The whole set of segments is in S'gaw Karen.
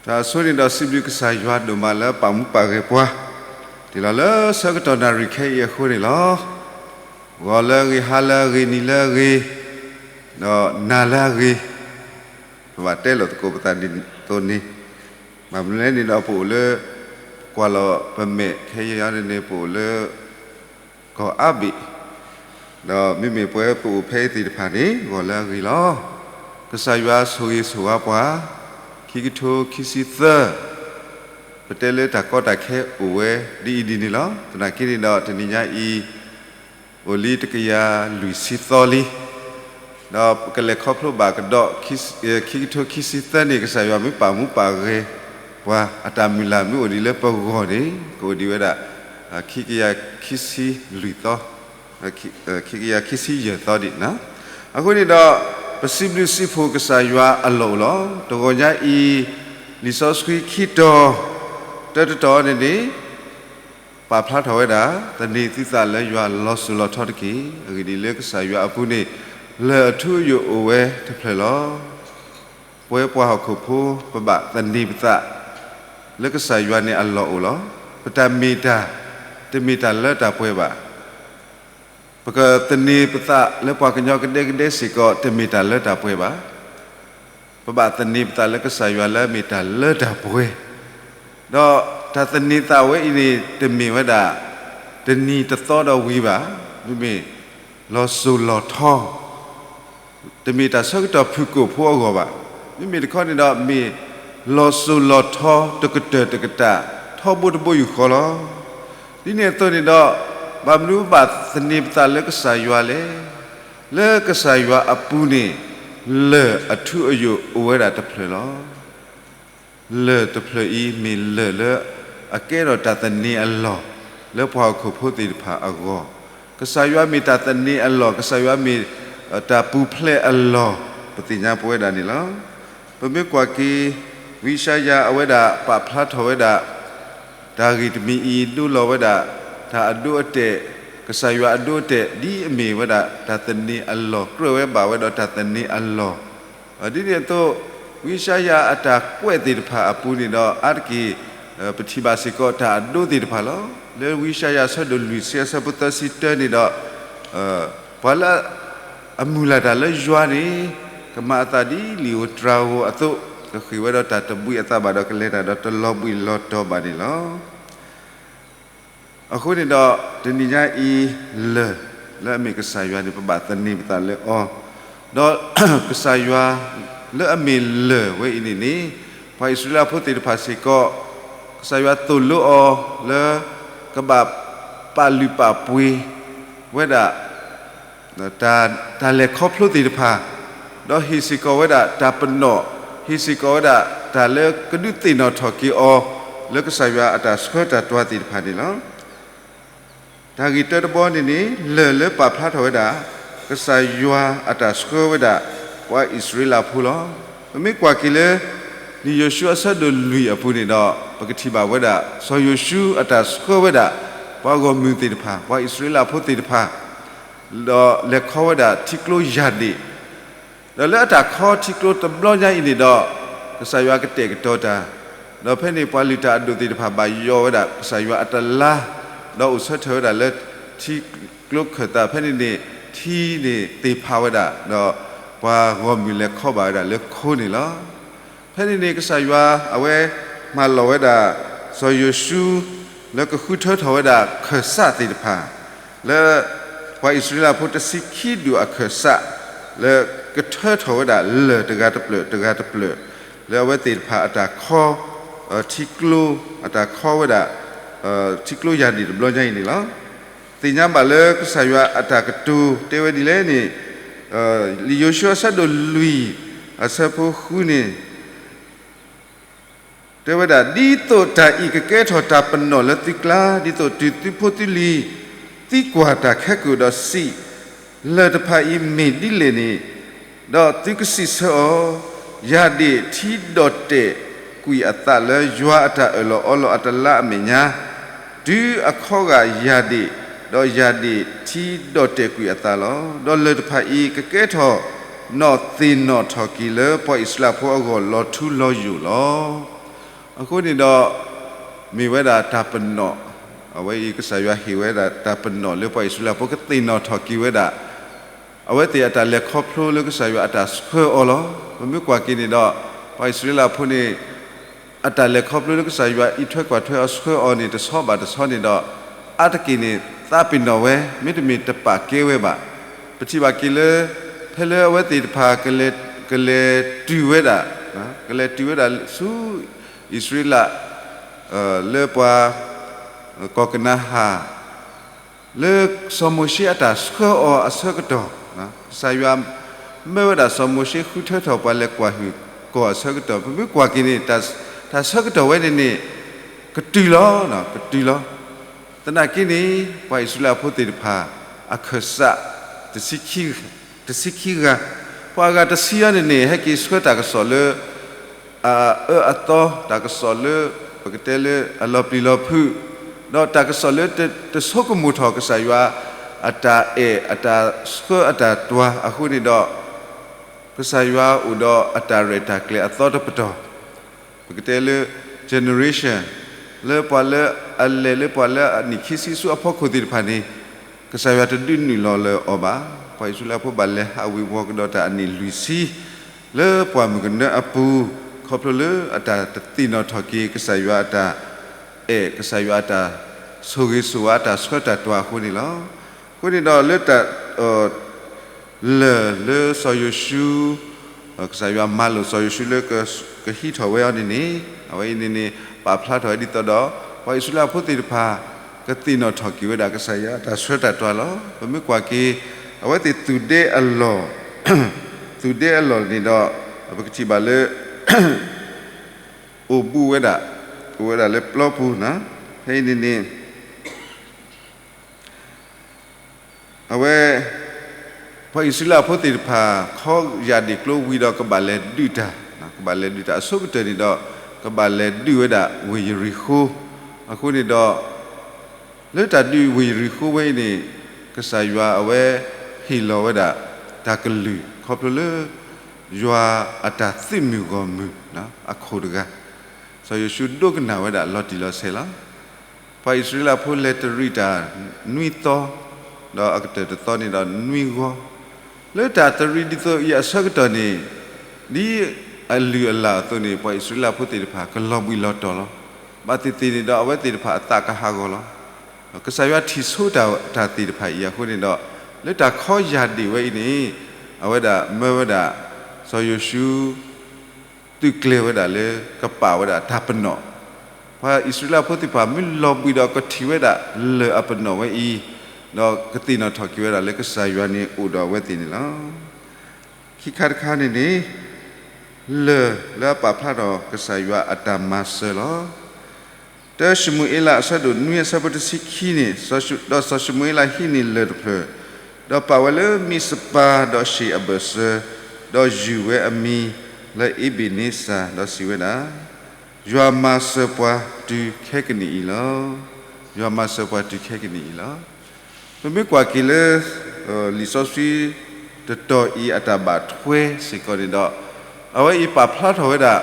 တၢ်ဆိန့ၣ်ဒီးစံးဘျုးကစၢ်ယွၤဒိၣ်မးလၢပာ်မူပာ်ဂဲၤပှၤ တုၤလီၤလၢဆၢကတီၢ်နၣ်ရံၣ်ခဲအံၤအဃိန့ၣ်လီၤ. ဂီၤလၢအဂ့ၤ, ဟါလၢအဂ့ၤ, နံၤလၢအဂ့ၤ, ဒီးနၤလၢအဂ့ၤ, ပဘၣ်တဲလိာ်သကိးပသးဒ်သိးန့ၣ်, ဘၣ်မနုၤလဲၣ်န့ၣ်ဒီးပအိၣ်လၢ ကွၢ်လီၤပမဲာ်ခဲအံၤန့ၣ် ပအိၣ်လၢ ကီၢ်အါဘ့ၣ်, ဒီးမ့မ့ၢ်ပဝဲပအိၣ်ဖဲအံၤသ့ၣ်တဖၣ်န့ၣ် ဂီၤလၢအဂ့ၤလီၤ. ကစၢ်ယွၤဆိၣ်ဂ့ၤဆိၣ်ဝါပှၤ, ခံကထိခံဆံသၢ, ပတဲလၢတၢ်ကီတၢ်ခဲအိၣ်ဝဲဒ်အံၤဒ်န့ၣ်လီၤ. သနာ်က့န့ၣ်ဒီးတနံၤညါအံၤ အိၣ်လံတကယၤလွံၢ်ဆံသီလံ ဒီးပကလဲၤခီဖျိဘၣ်ကဒီး ခံကထိခံဆံသၢန့ၣ် ကစၢ်ယွၤမ့ၢ်ပာ်မူပာ်ဂဲၤပှၤ အတၢ်မုၢ်လၢ်မ့ၢ်အိၣ်ဒံးလၢပဂီၢ်န့ၣ် ကအိၣ်ဒံးဝဲဒၣ် ခံကယၤခံဆံလွံၢ်သီ, ခံကယၤခံဆံယဲၢ်သီဒံး. အဃိန့ၣ်ဒီး ပစံးဘျုးစံးဖှိၣ်ကစၢ်ယွၤအလီၢ်အိၣ်လီၤ. တဂီၤညါအံၤ လံာ်စီဆှံခံတီၤ တၢတတီၤန့ၣ်န့ၣ် ပာ်ဖျါထီၣ်ဝဲဒၣ် သန့ၤသုသးလၢယွၤလီၤစိၤလီၤထီတက့ၢ်. အဂ့ၢ်ဒ်အံၤလၢကစၢ်ယွၤအပူၤန့ၣ် လၢၢ်အထူအယိာ်အိၣ်ဝဲတဖျၢၣ်လီၤ. ပဝဲပှၤဟီၣ်ခိၣ်ဖိ ပဘၣ်သန့ၤပသး လၢကစၢ်ယွၤန့ၣ်အလီၢ်အိၣ်လီၤ. ပတၢ်မ့ၢ်တၢ် တမ့ၢ်တၢ်လၢတၢ်ပှဲၤဘၣ်. ပကသန့ၤပသးလၢပှၤကညီကဒဲကဒဲစ့ၢ်ကီး တမ့ၢ်တၢ်လၢတၢ်ပှဲၤဘၣ်. ပဘၣ်သန့ၤပသးလၢကစၢ်ယွၤလၢအမ့ၢ်တၢ်လၢတၢ်ပှဲၤ, ဒီးတၢ်သန့ၤသးဝဲအံၤန့ၣ် တမ့ၢ်ဝဲဒၣ် တနံၤတသီဒီးဝံၤဘၣ်. မ့မ့ၢ် လီၤစိၤလီၤထီ တမ့ၢ်တၢ်ဆၢကတီၢ်ဖုၣ်ကိာ်ဖိအဂီၢ်ဘၣ်. မ့မ့ၢ်တခီန့ၣ်ဒီး မ့ၢ်လီၤစိၤလီၤထီတကတၢၢ်တကတၢၢ် ထီဘိတဘိယူၢ်ဃီလီၤ. ဒ်န့ၣ်အသိးန့ၣ်ဒီး ဘၣ်မနုၤပဘၣ်သန့ၤပသးလၢကစၢ်ယွၤလဲၣ်. လၢကစၢ်ယွၤအပူၤန့ၣ် လၢၢ်အထူအယိာ်အိၣ်ဝဲဒၣ်တဖျၢၣ်လီၤ. လၢၢ်တဖျၢၣ်အံၤမ့ၢ်လၢၢ်လၢအကဲထီၣ်တၢ်သန့ၤအလီၢ် လၢပှၤဟီၣ်ခိၣ်ဖိသ့ၣ်တဖၣ်အဂီၢ်, ကစၢ်ယွၤမ့ၢ်တၢ်သန့ၤအလီၢ်, ကစၢ်ယွၤမ့ၢ်တၢ်ပူၤဖျဲးအလီၢ်, ပသ့ၣ်ညါပဝဲဒၣ်န့ၣ်လီၤ. ပမ့ၢ်ကွၢ်က့ၤ ဝံယၡါယၤအဝဲဒၣ်ပာ်ဖျါထီၣ်ဝဲဒၣ် တၢ်ဂ့ၢ်တမံၤအံၤ ဒိလီၤဝဲဒၣ် တၢ်အဒိအတဲာ်, ကစၢ်ယွၤအဒိအတဲာ် ဒ်အမ့ၢ်ဝဲဒၣ် တၢ်သန့ၤအလီၢ်, ကြၢးဝဲဘၣ်ဝဲဒီးတၢ်သန့ၤအလီၢ် ဒ်န့ၣ်အသိး ဝံယၡါယၤအတၢ်ကွဲးသ့ၣ်တဖၣ်အပူၤန့ၣ်ဒီး အါတက့ၢ် ပထံၣ်ဘၣ်စ့ၢ်ကီးတၢ်အဒိသ့ၣ်တဖၣ်လီၤ. လၢဝံယၡါယၤအဆၢဒိၣ်လွံၢ်ဆံအဆၢဖိသၢဆံတၢန့ၣ်ဒီး ပှၤလၢအမုၢ်လၢ်တၢ်လၢယွၤန့ၣ် ကမၤအသးဒ်လံာ်ဧိၤတြၤဧိၤအသိး, ကဃ့ၢ်ဝဲဒီးတၢ်တဘှံးအသးဘၣ်ဒီး ကလဲၤတၢ်ဒီးတလီၤဘှံးလီၤတီၤဘၣ်န့ၣ်လီၤ. အဃိန့ၣ်ဒီး တနံၤညါအံၤ လၢၢ်လၢအမ့ၢ်ကစၢ်ယွၤန့ၣ် ပဘၣ်သန့ၤပသးလၢအီၤ, ဒီးကစၢ်ယွၤလၢအမ့ၢ်လၢၢ်ဝဲအံၤန့ၣ်န့ၣ် ပှၤအံၣ်စရ့လးဖိသ့ၣ်တဖၣ်စ့ၢ်ကီး ကစၢ်ယွၤသိၣ်လိအီၤလၢ ကဘၣ်ပာ်လုၢ်ပာ်ပှ့ၤဝဲဒၣ် တၢ်လဲၤခီဖျိသ့ၣ်တဖၣ်, ဒီးဟ့ၣ်စ့ၢ်ကီးဝဲဒၣ်တၢ်ပနီၣ်, ဟ့ၣ်စ့ၢ်ကီးဝဲဒၣ်တၢ်လၢကဒုးသ့ၣ်နီၣ်ထီၣ်က့ၤအီၤ လၢကစၢ်ယွၤအတၢ်ဆှၢတၢ်တွၤသ့ၣ်တဖၣ်န့ၣ်လီၤ. တၢ်ဂ့ၢ်တၢတဘီန့ၣ်န့ၣ် လၢၢ်လၢပာ်ဖျါထီၣ်ဝဲဒၣ် ကစၢ်ယွၤအတၢ်ဆှၢဝဲဒၣ် ပှၤအံၣ်စရ့လးဖိလီၤ. ပမ့ၢ်ကွၢ်က့ၤလၢ လံာ်ယိၤၡူအဆၢဒိၣ်လွံၢ်အပူၤန့ၣ်ဒီး ပကထံၣ်ဘၣ်ဝဲဒၣ် စီၤယိၤၡူအတၢ်ဆှၢဝဲဒၣ် ပှၤဂီၢ်မုၢ်သ့ၣ်တဖၣ်, ပှၤအံၣ်စရ့လးဖိသ့ၣ်တဖၣ် ဒီးလဲၤခီဝဲဒၣ်ထံကျိယၢ်ဒ့ၣ်, ဒီးလၢအတၢ်ခီထံကျိတဘျီညါအံၤန့ၣ်ဒီး ကစၢ်ယွၤကတဲာ်ကတီၤတၢ်, ဒီးဖဲန့ၣ်ပှၤလုၢ်တၢ်အဒိၣ်သ့ၣ်တဖၣ်ဘၣ်ယိးဝဲဒၣ် ကစၢ်ယွၤအတလါ, ဒီးအိၣ်ဆၢထၢၣ်ဝဲဒၣ်လၢထံကျိခၢၣ်သး, ဖဲန့ၣ်န့ၣ် ထံန့ၣ်သ့ၣ်ဖးဝဲဒၣ်, ဒီးပှၤဂီၢ်မုၢ်လဲၤခီဘၣ်ဝဲဒၣ်လၢခိန့ၣ်လီၤ. ဖဲန့ၣ်န့ၣ် ကစၢ်ယွၤအဝဲမၢလီၤဝဲဒၣ် စီၤယိၤၡူ လၢကဃုထၢထီၣ်ဝဲဒၣ်ခၢၣ်စးသ့ၣ်တဖၣ် လၢပှၤအံၣ်စရ့လးဖိတဆံခံဒူၣ်အခၢၣ်စး လၢကထၢထီၣ်ဝဲဒၣ်လၢၢ်တဂၤတဖျၢၣ်တဂၤတဖျၢၣ် လၢအဝဲသ့ၣ်တဖၣ်အတၢ်ခီ ထံကျိ အတၢ်ခီဝဲဒၣ် ထံကျိယၢ်ဒ့ၣ်တဘျီညါအံၤန့ၣ်လီၤ. သ့ၣ်ညါဘၣ်လၢကစၢ်ယွၤအတၢ်ကတိၤတဲဝဲဒ်လဲၣ်န့ၣ် လံာ်ယိၤၡူအဆၢဒိၣ်လွံၢ် အဆၢဖိဃုန့ၣ် တဲဝဲဒၣ် ဒ်သိးတၢ်အံၤကကဲထီၣ်တၢ်ပနီၣ်လၢသုကျါ, ဒ်သိးတုၤသုဖိသုလံၤ သံကွၢ်တၢ်ခဲကိာ်ဒီးစံး, လၢၢ်တဖၣ်အံၤမ့ၢ်ဒ်လဲၣ်န့ၣ်, ဒီးသုကစံးဆၢအီၤ, ယၢ်ဒ့ၣ်ထံဒီၣ်တဲာ်ကွံာ်အသးလၢယွၤအတၢ်အၢၣ်လီၤအီလီၤအတလါအမဲာ်ညါ, တုၤအခီဂာ်ယၢ်ဒ့ၣ်, ဒီးယၢ်ဒ့ၣ်ထံဒီၣ်တဲာ်ကွံာ်အသးလီၤ. ဒီးလၢၢ်တဖၣ်အံၤကကဲထီၣ်နီၣ်သ့ၣ်နီၣ်ထီၣ်က့ၤလၢပှၤအံၣ်စရ့လးဖိအဂီၢ်လီၤထူလီၤယိာ်လီၤ. အဃိန့ၣ်ဒီး မ့ၢ်ဝဲဒၣ်တၢ်ပနီၣ်, အဝဲအံၤကစၢ်ယွၤဟ့ၣ်ဝဲဒၣ်တၢ်ပနီၣ်လၢပှၤအံၣ်စရ့လးဖိကသ့ၣ်နီၣ်ထီၣ်က့ၤဝဲဒၣ် အဝဲသ့ၣ်အတၢ်လဲၤခီဖျိလၢကစၢ်ယွၤအတၢ်ဆှၢအီၤလီၤ. ပမ့ၢ်ကွၢ်က့ၤန့ၣ်ဒီး ပှၤအံၣ်စရ့လးဖိန့ၣ် အတၢ်လဲၤခီဖျိလၢကစၢ်ယွၤအံးထွဲကွၢ်ထွဲအီၤဆှၢအီၤန့ၣ် တဆီဘၣ်တဆီန့ၣ်ဒီး အါတက့ၢ်န့ၣ် သးပ့ၤနီၣ်ဝဲ မ့တမ့ၢ်တပာ်ကဲဝဲဘၣ်. ပထံၣ်ဘၣ်က့ၤလၢ ဖဲလၢအဝဲသ့ၣ်တဖၣ် ကလဲၤတုၤဝဲဒၣ်, ကလဲၤတုၤဝဲဒၣ်ဆူ အံၣ်စရ့လး လၢပှၤ ကီၢ်ကနၤအၣ် လၢစီၤမိၤၡ့အတၢ်ဆှၢအီၤအဆၢကတီၢ်, ကစၢ်ယွၤမၢဝဲဒၣ်စီၤမိၤၡ့ဃုထၢထီၣ်ပှၤလဲၤကွၢ်ဟုၣ်ကီၢ်အဆၢကတီၢ်, ပမ့ၢ်ကွၢ်က့ၤန့ၣ် တၢ်ဆၢကတီၢ်ဝဲန့ၣ်န့ၣ် ကတုၤလီၤ, ကတုၤလီၤ. သနာ်က့န့ၣ် ပှၤအံၣ်စရ့လးဖိသ့ၣ်တဖၣ် အခၢၣ်စး တဆံခံဂၤ, ပှၤအဂၤတဆံအံၤန့ၣ်န့ၣ် ဟဲက့ၤဆှၢတၢ်ကစီၣ်လၢ အအၢအသီ, တၢ်ကစီၣ်လၢ ပကတဲလၢအလီၤပျံၤလီၤဖုး, ဒီးတၢ်ကစီၣ်လၢတဆိကမိၣ်ထီၣ်ကစၢ်ယွၤအတၢ်အဲၣ်အတၢ်ဆှၢအတၢ်တွၤအဃိန့ၣ်ဒီး ကစၢ်ယွၤအိၣ်ဒီးအတၢ်ရဲၣ်တၢ်ကျဲၤအသီတပတီၢ်, ပကတဲလၢ generation လၢပှၤလၢအလဲၤလၢပှၤလၢအနံၣ်ခံဆံဆူအဖီခိၣ်သ့ၣ်တဖၣ်န့ၣ် ကစၢ်ယွၤတဒုးနုာ်လီၤလၢၤအီၤဘၣ်. ပှၤအံၣ်စရ့လးဖိဘၣ်လဲၤဟးဝ့ၤဝီၤကဒီးတၢ်အနံၣ်လွံၢ်ဆံ လၢပှၢ်မုၢ်ကနၢအပူၤ, ခီဖျိလၢအတၢ်တသ့ၣ်နီၣ်ထီၣ်က့ၤ ကစၢ်ယွၤအတၢ်အဲၣ်, ကစၢ်ယွၤအတၢ်ဆိၣ်ဂ့ၤဆိၣ်ဝါ အတၢ်ဆှၢတၢ်တွၤအဃိန့ၣ်လီၤ. အဃိန့ၣ်ဒီးလၢတၢ် လၢၢ်လၢစီၤယိၤၡူ, ကစၢ်ယွၤမၤလိာ်စီၤယိၤၡူလၢကဟံးထီၣ်ဝဲအီၤန့ၣ်န့ၣ်, အဝဲအံၤန့ၣ်န့ၣ် ပာ်ဖျါထီၣ်ဝဲဒ်သိးဒီး ပှၤအံၣ်စရ့လးဖိသ့ၣ်တဖၣ် ကသ့ၣ်နီၣ်ထီၣ်က့ၤဝဲဒၣ်ကစၢ်ယွၤအတၢ်ဆှၢတၢ်တွၤလီၤ. ပမ့ၢ်ကွၢ်က့ၤ အဝဲသ့ၣ်သူၣ်ဒဲအလီၢ်, သူၣ်ဒဲအလီၢ်န့ၣ်ဒီး ပကထံၣ်ဘၣ်လၢ အိၣ်ဘူးဝဲဒၣ်, အိၣ်ဝဲဒၣ်လၢပျီပူၤ, ဖဲအံၤန့ၣ်န့ၣ် အဝဲ ပှၤအံၣ်စရ့လးဖိသ့ၣ်တဖၣ် ခီယၢ်ဒ့ၣ်ကျိဝံၤဒီးကဘၣ်လဲၤဒုးတၢ်, ကဘၣ်လဲၤဒုးတၢ်အဆိကတၢၢ်န့ၣ်ဒီး ကဘၣ်လဲၤဒုးဝဲဒၣ်ဝ့ၢ်ယရံၤဃိၤ, အဃိန့ၣ်ဒီး လၢတၢ်ဒုးဝ့ၢ်ယရံၤဃိၤဝဲအံၤန့ၣ် ကစၢ်ယွၤအဝဲဟ့ၣ်လီၤဝဲဒၣ်တၢ်ကလုၢ်ခီဖျိလၢ ယွၤအတၢ်သုးမုၢ်ဂီၢ်မုၢ်အခိၣ်တဂၤ, စီၤယိၤၡူဒိကနၣ်ဝဲဒၣ်လီၤတံၢ်လီၤဆဲးလီၤ. ပှၤအံၣ်စရ့လးဖိလဲၤတရံးတၢ်နွံသီ, ဒီးအကတၢၢ်တသီန့ၣ်ဒီးနွံဂီၤ, လၢတၢ်တရံးဒ်သိးအံၤအဆၢကတီၢ်န့ၣ် ဒ်အလုၢ်အလၢ်အသိးန့ၣ် ပှၤအံၣ်စရ့လးဖိသ့ၣ်တဖၣ် ကလီၤဘှံးလီၤတီၤလီၤ. ဘၣ်သ့ၣ်သ့ၣ်န့ၣ်ဒီး အဝဲသ့ၣ်တဖၣ်အသးကဟးဂီၤလီၤ. ကစၢ်ယွၤထံၣ်ဆိတၢ်သ့ၣ်တဖၣ်အံၤအဃိန့ၣ်ဒီး လၢတၢ်ခီယၢ်ဒ့ၣ်ဝဲအံၤန့ၣ် အဝဲဒၣ်မၢဝဲဒၣ် စီၤယိၤၡူ သုးကျဲၤဝဲဒၣ်လၢ ကပာ်ဝဲဒၣ်တၢ်ပနီၣ်, ပှၤအံၣ်စရ့လးဖိသ့ၣ်တဖၣ် မ့ၢ်လီၤဘှံးဒီးကထံၣ်ဝဲဒၣ်လၢၢ်အပနီၣ်ဝဲအံၤ, ဒီးကသ့ၣ်နီၣ်ထီၣ်က့ၤဝဲဒၣ်လၢကစၢ်ယွၤန့ၣ်အိၣ်ဒီးအဝဲသ့ၣ်န့ၣ်လီၤ. ခံခါတခါန့ၣ်န့ၣ် လၢၢ်လၢအပာ်ဖျါထီၣ်ကစၢ်ယွၤအတၢ်မၤစၢၤလီၤ. တၢၡမူၤအ့လးအဆၢဒိၣ်နွံအဆၢဖိတဆံခံန့ၣ်, ဒီးစီၤၡမူၤအ့လးဟံးန့ၢ်လၢၢ်တဖျၢၣ်, ဒီးပာ်ဝဲလၢမံးစပၤ, ဒီးဆ့ၣ်အဘၢၣ်စၢၤ, ဒီးယုၢ်ဝဲအမံၤလၢအ့ဘ့းန့စၢ်, ဒီးစံးဝဲဒၣ်, ယွၤမၤစၢၤပှၤတုၤခဲကနံၣ်အံၤလီၤ. ယွၤမၤစၢၤပှၤတုၤခဲကနံၣ်အံၤလီၤ. ပမ့ၢ်ကွၢ်က့ၤလၢ လံာ်စီဆှံတတီၤအံၤအတၢ်ဘၣ်ထွဲစ့ၢ်ကီးန့ၣ်ဒီး, အဝဲအံၤပာ်ဖျါထီၣ်ဝဲဒၣ်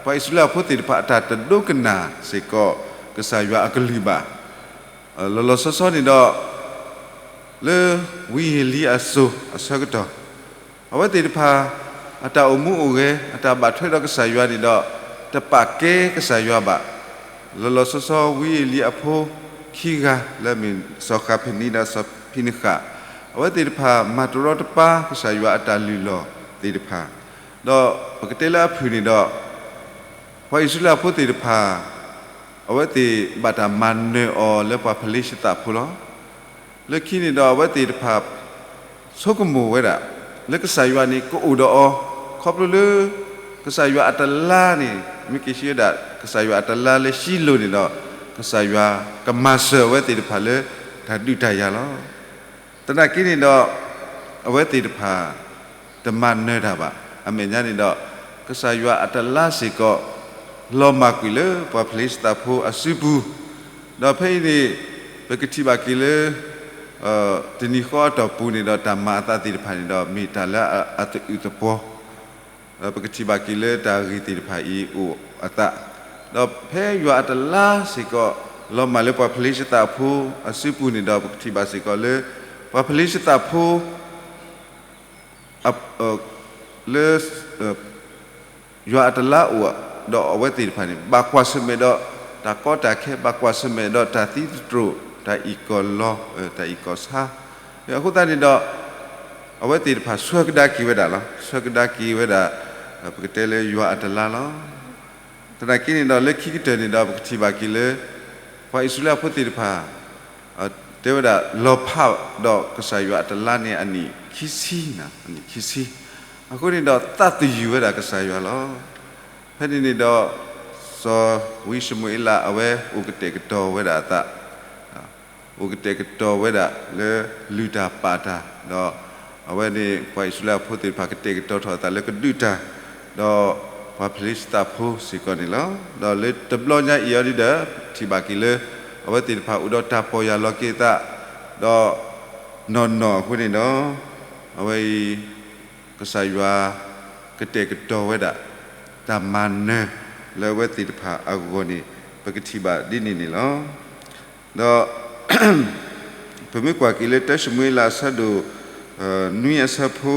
ပှၤအံၣ်စရ့လးဖိသ့ၣ်တဖၣ်အတၢ်တဒိကနၣ်စ့ၢ်ကီး ကစၢ်ယွၤအကလုၢ်ဘၣ်. လီၤလီၤဆီဆီန့ၣ်ဒီး လၢဝံယံာ်လံအစိၤအဆၢကတီၢ် အဝဲသ့ၣ်တဖၣ် အတၢ်အိၣ်မူအိၣ်ဂဲၤ အတၢ်ဘၣ်ထွဲဒီးကစၢ်ယွၤန့ၣ်ဒီး တပာ်ကဲကစၢ်ယွၤဘၣ်. လီၤလီၤဆီဆီ ဝံယံာ်လံအဖိခံဂၤ လၢအမ့ၢ်စီၤဃးဖနံဒီးစီၤဖံနဃး အဝဲသ့ၣ်တဖၣ်မၤတရီတပါကစၢ်ယွၤအတၢ်လုၢ်လီၢ်သ့ၣ်တဖၣ်, ဒီးပကတဲလၢအဖုၣ်န့ၣ်ဒီး ပှၤအံၣ်စရ့လးဖိသ့ၣ်တဖၣ် အဝဲသ့ၣ်ဘၣ်တၢ်မၤနၢၤအီၤလၢပှၤဖလ့ၡသးဖိလီၤ. လၢခံန့ၣ်ဒီးအဝဲသ့ၣ်တဖၣ် ဆိကမိၣ်ဝဲဒၣ် လၢကစၢ်ယွၤန့ၣ်ကအိၣ်ဒီးအီၤ, ခီဖျိလၢ ကစၢ်ယွၤအတလါန့ၣ် မ့ၢ်က့ၤဆံးဝဲဒၣ် ကစၢ်ယွၤအတလါလၢၡံလိၤန့ၣ်ဒီး ကစၢ်ယွၤကမၤစၢၤအဝဲသ့ၣ်တဖၣ်လၢတၢ်ဒုးတၢ်ယၤလီၤ. သနာ်က့န့ၣ်ဒီး အဝဲသ့ၣ်တဖၣ် တမၤနၢၤတၢ်ဘၣ်. အမဲာ်ညါန့ၣ်ဒီး ကစၢ်ယွၤအတလါစ့ၢ်ကီး လီၤမၢ်ကွံာ်လၢပှၤဖလ့ၡသးဖိအစုပူၤ, ဒီးဖဲအံၤန့ၣ် ပကထံၣ်ဘၣ်က့ၤလၢ တနံၤဃီအတီၢ်ပူၤန့ၣ်ဒီး တၢ်မၤအသးသ့ၣ်တဖၣ်န့ၣ်ဒီး မ့ၢ်တၢ်လၢအသအုးသပှီၤ, ပကထံၣ်ဘၣ်က့ၤလၢတၢ်ဂ့ၢ်သ့ၣ်တဖၣ်အံၤအိၣ်အသး ဒီးဖဲယွၤအတလါစ့ၢ်ကီး လီၤမၢ်လၢပှၤဖလ့ၡသးဖိအစုပူၤန့ၣ်ဒီး ပကထံၣ်ဘၣ်စ့ၢ်ကီးလၢ ပှၤဖလ့ၡသးဖိ လၢ ယွၤအတလါအိၣ်ဒီးအဝဲသ့ၣ်တဖၣ်န့ၣ် ဘၣ်ကွၢ်ဆၢၣ်မဲာ်ဒီးတၢ်ကီတၢ်ခဲ, ဘၣ်ကွၢ်ဆၢၣ်မဲာ်ဒီးတၢ်သံသတြိာ်, တၢ်အံၣ်ကီၢ်လီၤ, တၢ်အံၣ်ကီၢ်ဆါ. အဃိသတးန့ၣ်ဒီး အဝဲသ့ၣ်တဖၣ်ဆှၢကဒါက့ၤဝဲဒၣ်လီၤ. ဆှၢကဒါက့ၤဝဲဒၣ် ပကတဲလၢယွၤအတလါလီၤ. သနာ်က့န့ၣ်ဒီး လၢခံကတၢၢ်န့ၣ်ဒီး ပကထံၣ်ဘၣ်က့ၤလၢ ပှၤအံၣ်စရ့လးဖိသ့ၣ်တဖၣ် တဲဝဲဒၣ် လီၤဖးဒီးကစၢ်ယွၤအတလါန့ၣ် အနံၣ်ခံဆံ, အနံၣ်ခံဆံ. အဃိန့ၣ်ဒီး သးသယုၢ်ဝဲဒၣ်ကစၢ်ယွၤလီၤ. ဖဲန့ၣ်န့ၣ်ဒီး စီၤဝံၡမူၤအ့လး အဝဲအိၣ်ကတဲာ်ကတီၤဝဲဒၣ်အသး အိၣ်ကတဲာ်ကတီၤဝဲဒၣ်လၢလုၢ်တၢ်ပာ်တၢ်, ဒီးအဝဲန့ၣ် ပှၤအံၣ်စရ့လးဖိသ့ၣ်တဖၣ် ကတဲာ်ကတီၤထီၣ်အသးလၢကဒုးတၢ်, ဒီးပှၤဖလ့ၡသးဖိစ့ၢ်ကီးန့ၣ်လီၤ. ဒီးလၢတဘျီညါအံၤအီၤဒ်ဒီး ထံၣ်ဘၣ်က့ၤလၢ အဝဲသ့ၣ်တဖၣ်အိၣ်ဒီးတၢ်ပီၢ်ယၢ်လီၤက့ၤအသး, ဒီးနီၢ်နီၢ်အဃိန့ၣ်ဒီး အဝဲအံၤ ကစၢ်ယွၤကတဲာ်ကတီၤဝဲဒၣ် တၢ်မၤနၢၤလၢအဝဲသ့ၣ်တဖၣ်အဂီၢ်န့ၣ် ပကထံၣ်ဘၣ်ဒ်န့ၣ်န့ၣ်လီၤ. ဒီး ပမ့ၢ်ကွၢ်က့ၤလၢ တၢၡမူၤအ့လး အဆၢဒိၣ် နွံ အဆၢဖိ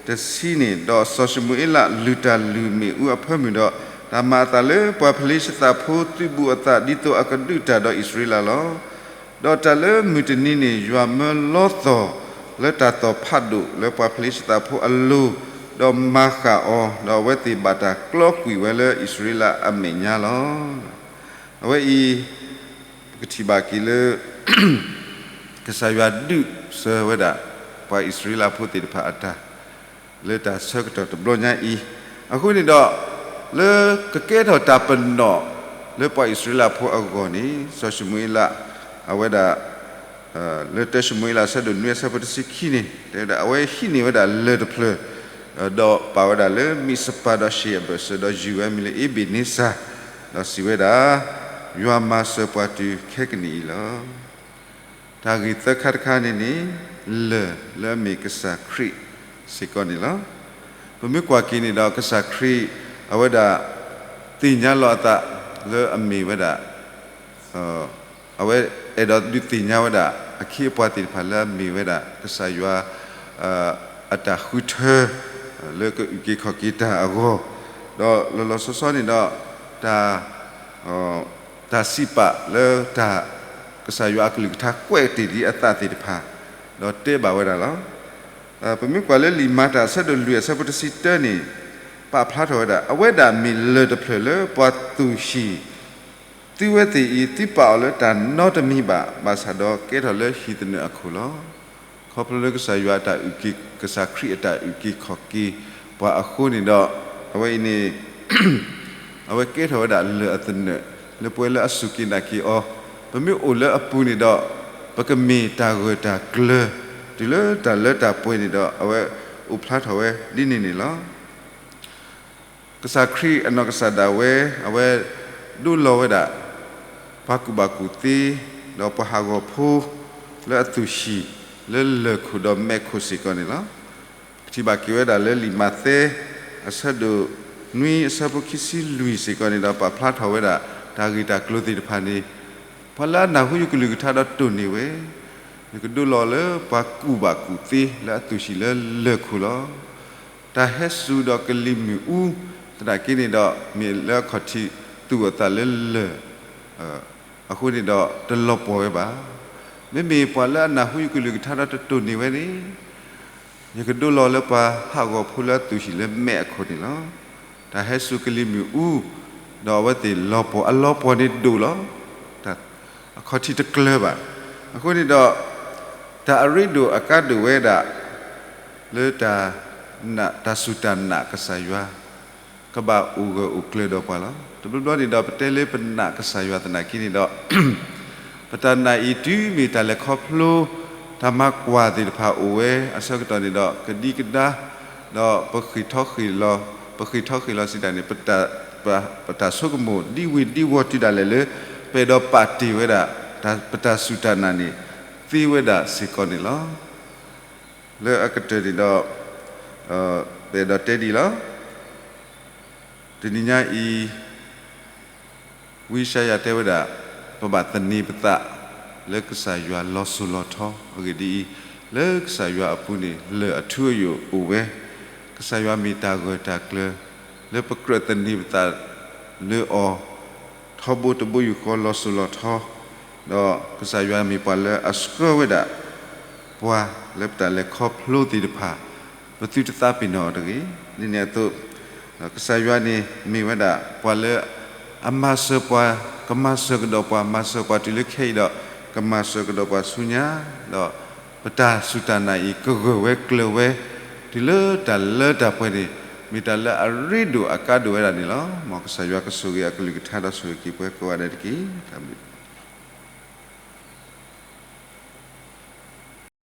တဆံန့ၣ်, ဒီးစီၤၡမူၤအ့လး လုၢ်တၢ်လုၢ်မ့ၣ်အူအဖၢမုၢ်ဒီး တၢ်မၤအသးလၢပှၤဖလ့ၡသးဖိ သုးဘူးအသး ဒ်သိးအကဒုးတၢ်ဒီးအံၣ်စရ့လးလီၤ. ဒီးတၢ်လၢမုၢ်တနံၤန့ၣ် ယွၤမၢလီသီၣ်လၢတၢ်သီၣ်ဖးဒိၣ်လၢပှၤဖလ့ၡသးဖိအလိၤ, ဒီးမၤဃၣ်အီၤ, ဒီးအဝဲသ့ၣ်ဘၣ်တၢ်ကျီကွံာ်ဝဲလၢအံၣ်စရ့လးအမဲာ်ညါလီၤ. အဝဲအံၤ ပကထံၣ်ဘၣ်က့ၤလၢ ကစၢ်ယွၤဒုးစၢၤဝဲဒၣ် ပှၤအံၣ်စရ့လးဖိသ့ၣ်တဖၣ်အတၢ် လၢတၢ်ဆၢကတီၢ်တဘျီညါအံၤ, အဃိန့ၣ်ဒီး လၢကကဲထီၣ်တၢ်ပနီၣ်လၢပှၤအံၣ်စရ့လးဖိအဂီၢ်န့ၣ် စီၤၡမူၤအ့လး အဝဲဒၣ် လၢတၢၡမူၤအ့လး အဆၢဒိၣ်နွံ အဆၢဖိတဆံခံန့ၣ် တဲဝဲဒၣ် အဝဲဟံးန့ၢ်ဝဲဒၣ်လၢၢ်တဖျၢၣ်, ဒီးပာ်ဝဲဒၣ်လၢမံးစပၤဒီးၡ့ၣ်အဘၢၣ်စၢၤ, ဒီးယုၢ်ဝဲမံၤလၢအ့ဘ့ၣ်န့စၢ်, ဒီးစံးဝဲဒၣ်, ယွၤမၤစၢၤပှၤတုၤခဲကနံၣ်အံၤလီၤ. တၢ်ဂ့ၢ်သၢခါတခါန့ၣ်န့ၣ် လၢၢ်လၢအမ့ၢ်ကစၢ်ခရံာ်စ့ၢ်ကီးန့ၣ်လီၤ. ပမ့ၢ်ကွၢ်က့ၤန့ၣ်ဒီး ကစၢ်ခရံာ် အဝဲဒၣ် သ့ၣ်ညါလီၤအသးလၢအမ့ၢ်ဝဲဒၣ် အဝဲအဲၣ်ဒိးဒုးသ့ၣ်ညါဝဲဒၣ် အခ့အပှၤသ့ၣ်တဖၣ်လၢအမ့ၢ်ဝဲဒၣ် ကစၢ်ယွၤ အတၢ်ဃုထၢ လၢကအုၣ်က့ၤခီၣ်က့ၤတၢ်အဂီၢ်, ဒီးလီၤလီၤဆီဆီန့ၣ်ဒီး တၢ် တၢ်စံးပာ်လၢတၢ် ကစၢ်ယွၤအကလုၢ်ကထါကွဲးတ့ၢ်ဒ်အသးသ့ၣ်တဖၣ်, ဒီးတဲဘၣ်ဝဲဒၣ်လီၤ. ပမ့ၢ်ကွၢ်လၢလံာ်မၤတၢ်အဆၢဒိၣ်လွံၢ်အဆၢဖိတဆံတၢန့ၣ် ပာ်ဖျါထီၣ်ဝဲဒၣ် အဝဲဒၣ်မ့ၢ်လၢၢ်တဖျၢၣ်လၢပှၤသူၣ်ဟံၣ် သုဝဲသ့ၣ်အံၤ သုပာ်အီၤလၢတၢ်နီတမံၤဘၣ်, ဘၣ်ဆၣ်ဒီးကဲထီၣ်လၢဟံၣ်သနၢၣ်အခိၣ်လီၤ. ခီဖျိလၢကစၢ်ယွၤအတၢ်အုၣ်က့ၤ, ကစၢ်ခရံာ်အတၢ်အုၣ်က့ၤခီၣ်က့ၤပှၤအဃိန့ၣ်ဒီး အဝဲအံၤန့ၣ် အဝဲကဲထီၣ်ဝဲဒၣ်လၢၢ်အသနၢၣ် လၢပဝဲလၢအစူၢ်က့ၤနာ်က့ၤအီၤ, ပမ့ၢ်အိၣ်လၢအပူၤန့ၣ်ဒီး ပကမ့ၢ်တၢ်ဂၢၢ်တၢ်ကျၢၤ တုၤလၢတၢ်လၢတၢ်ပှဲၤန့ၣ်ဒီး အဝဲအိၣ်ဖျါထီၣ်ဝဲဒ်န့ၣ်န့ၣ်လီၤ. ကစၢ်ခရံာ်အနီၢ်ကစၢ်ဒၣ်ဝဲ အဝဲဒိလီၤဝဲဒၣ် ပှၤကူၣ်ဘၣ်ကူၣ်သ့ ဒီးပှၤဟးဂီၤဖိ လၢအသူၣ်ဟံၣ် လၢလၢၢ်ခိၣ်ဒီးမဲးခိၣ်စ့ၢ်ကီးန့ၣ်လီၤ. ပကထံၣ်ဘၣ်က့ၤဝဲဒၣ်လၢလံာ်မးသဲ အဆၢဒိၣ်နွံ အဆၢဖိခံဆံလွံၢ်စ့ၢ်ကီးန့ၣ်ဒီး ပာ်ဖျါထီၣ်ဝဲဒၣ် တၢ်ဂ့ၢ်တၢ်ကျိၤသ့ၣ်တဖၣ်န့ၣ် ပှၤလၢအနၢ်ဟူယကလုၢ်ကထါဒီးတိၢ်န့ၢ်ဝဲ, ယကဒိလီၤလၢပှၤကူၣ်ဘၣ်ကူၣ်သ့လၢအသူၣ်ဟံၣ်လၢလၢၢ်ခိၣ်လီၤ. တၢ်ဟဲစူၤဒီးကလံၤမုၢ်အူ သနာ်က့န့ၣ်ဒီး မ့ၢ်လၢအခီၣ်ထံးသူၣ်အသးလၢလၢၢ် အဃိန့ၣ်ဒီးတလီၤပှီၢ်ဝဲဘၣ်. မ့မ့ၢ်ပှၤလၢအနၢ်ဟူယကလုၢ်ကထါဒီးတတိၢ်န့ၢ်ဝဲန့ၣ် ယကဒိလီၤလၢပှၤဟးဂီၤဖိလၢအသူၣ်ဟံၣ်လၢမဲးအခိၣ်န့ၣ်လီၤ. တၢ်ဟဲစူၤကလံၤမုၢ်အူ ဒီးအဝဲသ့ၣ်လီၤပှီၢ် အလီၤပှီၢ်န့ၣ်ဒိၣ်လီၤ. အခီၣ်ထံးတကျၢၤဘၣ်. အဃိန့ၣ်ဒီး တၢ်အရ့ဒိၣ်အကါဒိၣ်ဝဲဒၣ် လၢတၢ် တၢ်စူၢ်တၢ်နာ်ကစၢ်ယွၤ ကဘၣ်အိၣ်ဂၢၢ်အိၣ်ကျၢၤဒီးပှၤလီၤ. တဘျီဘျီန့ၣ်ဒီး ပတဲလၢပနာ်ကစၢ်ယွၤသနာ်က့န့ၣ်ဒီး ပတၢ်နာ်အံၤတုၤမ့ၢ်တၢ်လဲၤခီဖျိ တၢ်မၤကွၢ်သ့ၣ်တဖၣ်အိၣ်ဝဲအဆၢကတီၢ်န့ၣ်ဒီး ကဒံကဒါ ဒီးပဃ့ၢ်ထီၣ်ဃ့ၢ်လီၤ, ပဃ့ၢ်ထီၣ်ဃ့ၢ်လီၤစံးတၢ်န့ၣ် ပတၢ်ဆိကမိၣ်ဒံဝ့ၤဒံဝီၤတုၤဒၣ်လဲာ်လၢ ပအဲၣ်ဒိးပာ်တ့ၢ်ဝဲဒၣ် ပတၢ်စူၢ်တၢ်နာ်န့ၣ် သ့ဝဲဒၣ်စ့ၢ်ကီးန့ၣ်လီၤ. လၢအကတၢၢ်န့ၣ်ဒီး ပအဲၣ်ဒိးတဲဒ်အံၤလီၤ. တနံၤညါအံၤ ဝံယၡါယၤတဲဝဲဒၣ်, ပဘၣ်သန့ၤပသးလၢကစၢ်ယွၤလီၤစိၤလီၤထီအဂ့ၢ်ဒ်အံၤ, လၢကစၢ်ယွၤအပူၤန့ၣ် လၢၢ်အထူအယိာ်အိၣ်ဝဲ, ကစၢ်ယွၤမ့ၢ်တၢ်ဂၢၢ်တၢ်ကျၢၤ လၢပကြၢးသန့ၤပသးလၢအီၤ ထီဘိတဘိယူၢ်ဃီလီၤစိၤလီၤထီ, ဒီးကစၢ်ယွၤမ့ၢ်ပှၤလၢအဆှၢဝဲဒၣ် ပှၤလၢပတၢ်လဲၤခီဖျိသ့ၣ်တဖၣ်, ပသုတသးပ့ၤနီၣ်အီၤတဂ့ၤ. ဒ်န့ၣ်အသိး, ကစၢ်ယွၤန့ၣ်မ့ၢ်ဝဲဒၣ် ပှၤလၢ အမၤစၢၤပှၤ, ကမၤစၢၤကဒီးပှၤ, မၤစၢၤပှၤတုၤလၢခဲအံၤဒီး ကမၤစၢၤကဒီးပှၤဆူညါ, ဒီးပတၢ်စူၢ်တၢ်နာ်အံၤ ကဂၢၢ်ဝဲကျၢၤဝဲ တုၤလၢတၢ်လၢတၢ်ပှဲၤန့ၣ် မ့ၢ်တၢ်လၢအရ့ဒိၣ်အကါဒိၣ်ဝဲဒၣ်န့ၣ်လီၤ. မ်ကစၢ်ယွၤကဆိၣ်ဂ့ၤအကလုၢ်ကထါဒီးဆိၣ်ဂ့ၤက့ၤပှၤကိးဂၤဒဲးတက့ၢ်. တၢ်ဘျုး